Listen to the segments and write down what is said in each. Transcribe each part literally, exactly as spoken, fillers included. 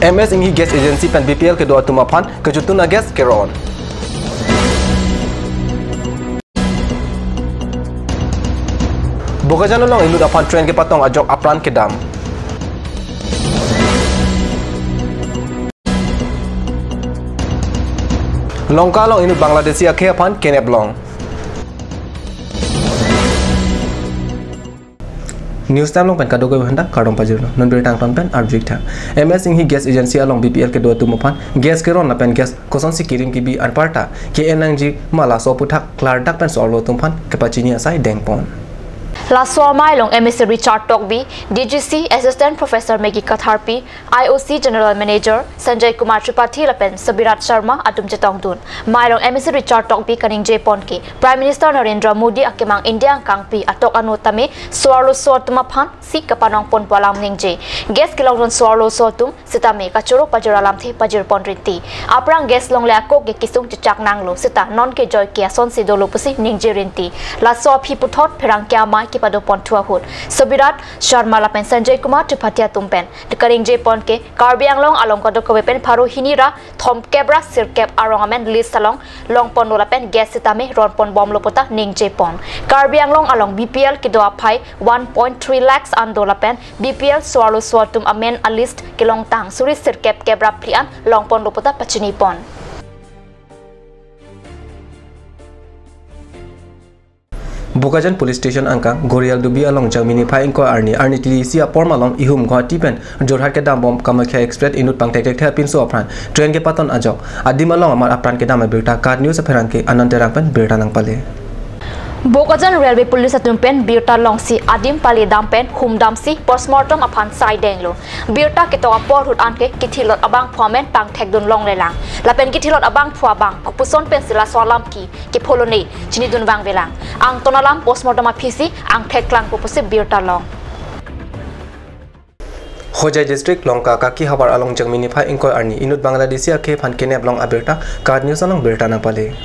M S Inghi Gas Agency pen B P L kedo atum aphan kejutun a-gas keron. Bokajan along inut aphan train kepatong ajok apran kedam. Lanka along inut Bangladeshi akhei aphan kenep long. News time along pen kadokave aphanta kardom pajirlo. Non birta angton pen arju-ik tha. M S Inghi Gas Agency along B P L kedo atum aphan gas keron lapen gas kosonsi kirim kibi anparta ke-en nangji ma laso aputhak klardak pen so-arlo atum aphan kepachini asai dengpon. Laso amei along M A C Richard Tokbi, D G C Assistant Professor Maggie Katharpi, I O C General Manager Sanjay Kumar Tripathi lapen Sabirat Sharma atum chetongdun. Amei along M A C Richard Tokbi kaningjepon ke Prime Minister Narendra Modi akemang India angkangpi atok anu tame so-arlo so atum aphansi kapanongpon pu alam ningje. Gas kelongdun so-arlo so atum sitame kachoro pajor alamthe pajirpon rinti. Aphrang gas longle ako ke kesung chechak nanglo sita non ke joike asonsi dolo pusi ningje rinti. Laso aphi puthot pherangke amei kepadopon thu ahut Sabirat Sharma lapen Sanjay Kumar Tripathi atum pen kaningjepon ke Karbi Anglong along kadokave pen pharo hini ra thomkep ra sirkep arong amen list along longponlo lapen gas sitame ronponbomlo puta ningjepon. Karbi Anglong along B P L kedo aphai one point three lakhs an do lapen B P L so-arlo so atum amen a-list kelongtang suri sirkep kep ra phli an longponlo puta pachinipon. Bokajan Police Station angkang Gorial Dubi along Jangmi niphai ingkoi arni, arni tili isi apor malom ihum Guwahati pen Jorhat kedambom Kamakhya Express inut pangthekthekthe apinso apran train kepaton ajok adim along amat apran kedam abirta KAT News apherangke Anand Terang pen birta nangpale. Bokajan Railway Police atum pen birta longsi adim pale dam pen humdamsi postmortem aphan sai denglo. Birta ketok apor ahut anke kithilot abangphu amen pangthekdun longlelang. Lapen kithilot abangphu abang kopuson pensi laso alam ke kepholone chinidun vangvelang. Angton alam postmortem aphisi angthek klangpo pusi birta long. Hojai District Lanka Kaki havar along Jangmi niphai ingkoi arni inut Bangladeshi akhei aphan kenep long abirta KAT News along birta nangpale.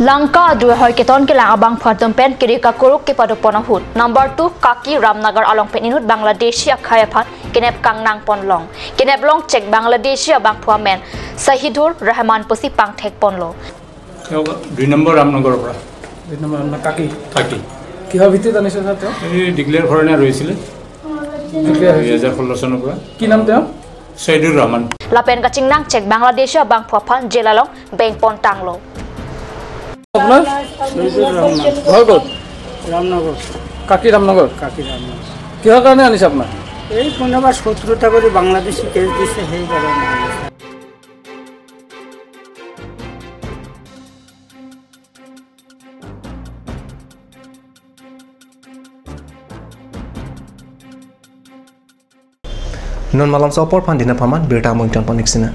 Lanka adui ahoi keton kelang abangphu atum pen kiri kakuruk kepadopon ahut number two Kaki Ramnagar along pen inut Bangladeshi akhei aphan kenep kangnangpon long. Kenep long chek Bangladeshi abangphu amen Sahidur Rahman pusi pangthekponlo. তেওঁ দুই নম্বৰ ৰামনগৰৰ পৰা। দুই নম্বৰ ৰামনগৰ কাকি। কাকি। কিহৰ ভিত্তিত আনিছে ছাৰ তেওঁ? এই ডিক্লেয়াৰ ফৰেনাৰ ৰৈছিলে। ডিক্লেয়াৰ দুই হাজাৰ ষোল্ল চনৰ পৰা। কি নাম তেওঁ? চৈদুৰ Rahman. Lapen kachingnang chek Bangladeshi abangphu aphan jail along bengpon tanglo. আপোনাৰ? চৈদুৰ ৰহমান। ঘৰ ক'ত? ৰামনগৰ। কাকি ৰামনগৰ? কাকি ৰামনগৰ। কিহৰ কাৰণে আনিছে আপোনাক? এই কোনোবা শত্ৰুতা কৰি বাংলাদেশী কেছ দিছে, সেইকাৰণে আনিছে। Non malomso apor aphan dinaphaman birta amoi chonpon-ik sina.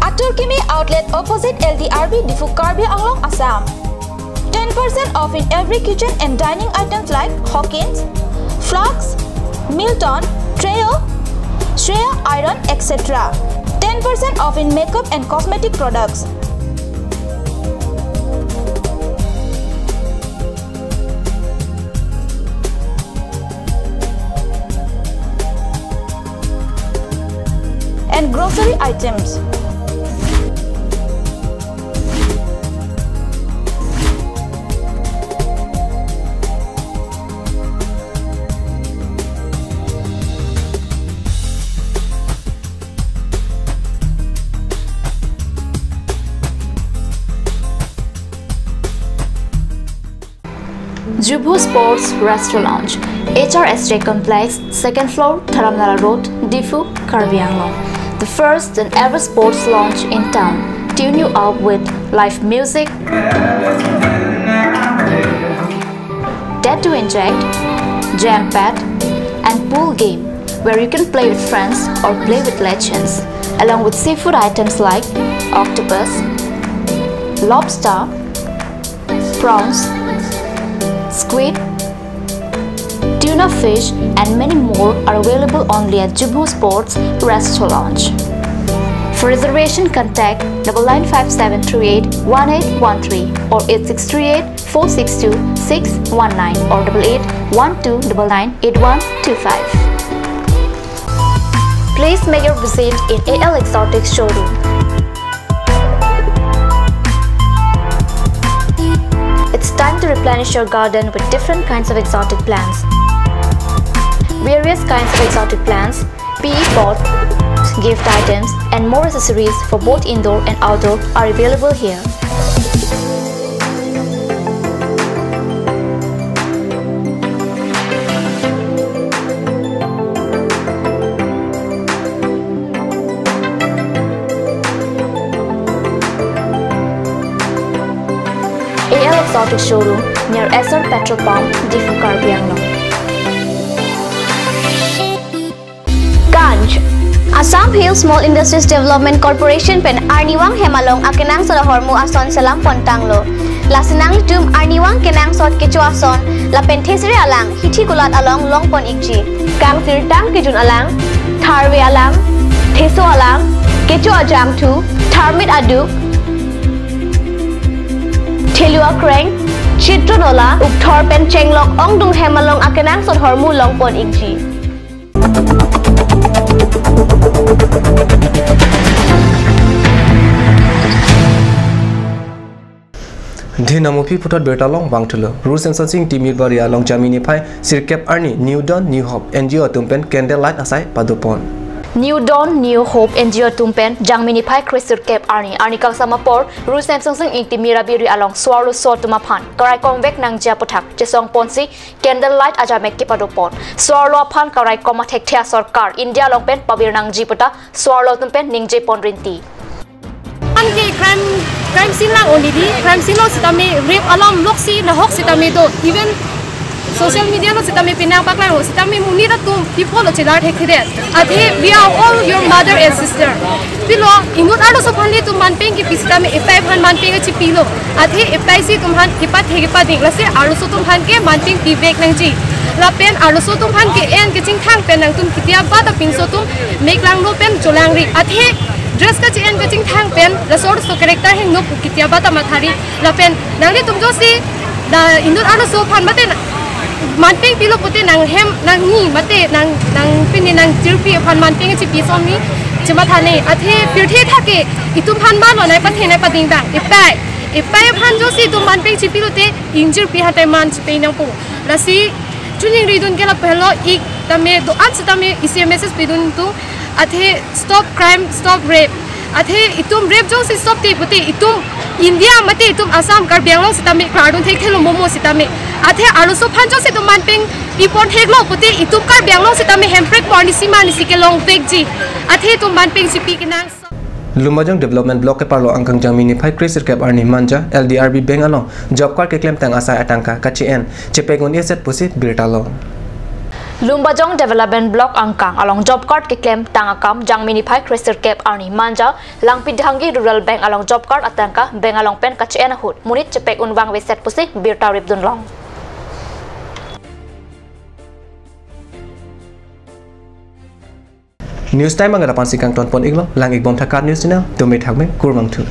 Atur Kimi Outlet opposite L D R B Diphu, Karbi Anglong, Assam. Ten percent off in every kitchen and dining items like Hawkins, Flax, Milton, Trio, Shreya Iron, et cetera. Ten percent off in makeup and cosmetic products. And grocery items. Jubu Sports Restaurant, H R S J Complex, second floor, Dharamnala Road, Diphu, Karbi Anglong. The first and ever sports lounge in town. Tune you up with live music, tattoo inject, jam pad, and pool game, where you can play with friends or play with legends, along with seafood items like octopus, lobster, prawns, squid, tuna fish, and many more are available only at Jubu Sports Restaurant. For reservation, contact double nine five seven three eight one eight one three or eight six three eight four six two six one nine or double eight one two double nine eight one two five. Please make your visit in A L Exotic showroom. It's time to replenish your garden with different kinds of exotic plants. Various kinds of exotic plants, P E pots, gift items, and more accessories for both indoor and outdoor are available here. A L Exotic Showroom near Essar Petrol Pump, Diphu, Karbi Anglong. Ganj. Assam Hill Small Industries Development Corporation pen arnivang hem along akenangsot ahormu ason selam pon tanglo. Lasi nanglitum arnivang kenangsot kecho ason lapen thesere alang hithi kulat along long pon ikji. Kangsirtang kejun alang, tharve alang, theso alang, kecho ajangthu, tharmit aduk, thelu akreng, chitron ola, ukthor pen chenglok ongdung hem along akenangsot ahormu long pon ikji. Dhinamuphi puthot birta long vangthulo. Ru Semsonsing Timir Bari along Jangmi niphai sirkep arni New Dawn New Hope N G O atum pen candle light asai padopon. New Dawn New Hope N G O atum pen Jangmi niphai kre sirkep arni, arni kangsam apor, Ru Semsonsing Ingtimir abiri along so-arloso atum aphan karaikomvek nangji aputhak chesong ponsi candle light ajamek kepadopon. So-arlo aphan karaikom athekthe asorkar India along pen pavir nangji puta so-arlo atum pen ningje pon rinti. Anke crime, crime scene lang only di, crime scene lo sitame rape alam loksi nahok sitame do, even social media lo sitame penang paklang lo sitame monit atum pi apotlo chelar thekthedet. Athe we are all your mother and sister. Pilo inut arloso aphan le itum manpeng kepi sitame epai aphan manpeng chepilo. Athe epai si itum aphan kepathe kepading, lasi arloso atum aphan ke manpeng pivek nangji. Lapen arloso atum aphan ke-en kachingthang pen nangtum ketia bata pinso atum mek langno pen cholangri. Athe dress kache-en kachingthang pen laso arloso character hingno pu ketia bata mathari. Lapen nanglitum josi da inut arloso aphan mate na manpeng pilo pute nanghem nangni mate nang nang pini nangchirpi aphan manpeng chepi sonni chemathane. Athe pirthe thake itum aphan ma lo nai pathe nai pading bang. Epai, epai aphan josi itum manpeng chepilote ingjirpi hatai man chepi nangpo. Lasi chuningridun ke lapu helo, ik tame do-an sitame isi message pidun tung. Athe stop crime, stop rape. Athe itum rape jongsi stop te pute itum India mate itum Assam Karbi Anglong sitame klardun thekthelo momo sitame. Athe arloso aphan jongsi itum manpeng pipon theklo pute itum Karbi Anglong sitame hemprek por nisi ma nisi kelongvekji. Athe itum manpeng chepi kenang. Lumbajong Development Block keparlo angkang Jangmi niphai kre sirkep arni Manja L D R B Bank along job card keklemtang asai atangka kache-en chepek un-eset pusi birta lo. Lumbajong Development Block angkang along job card keklemtang akam Jangmi niphai kre sirkep arni Manja Langpidhangi Rural Bank along job card atangka bank along pen kache-en ahut monit chepek un vangveset pusi birta ripdun long. News time angkara aphansi kangton pon iklo, lang ikbom tha KAT News Channel, tumi thakme kurvangthu.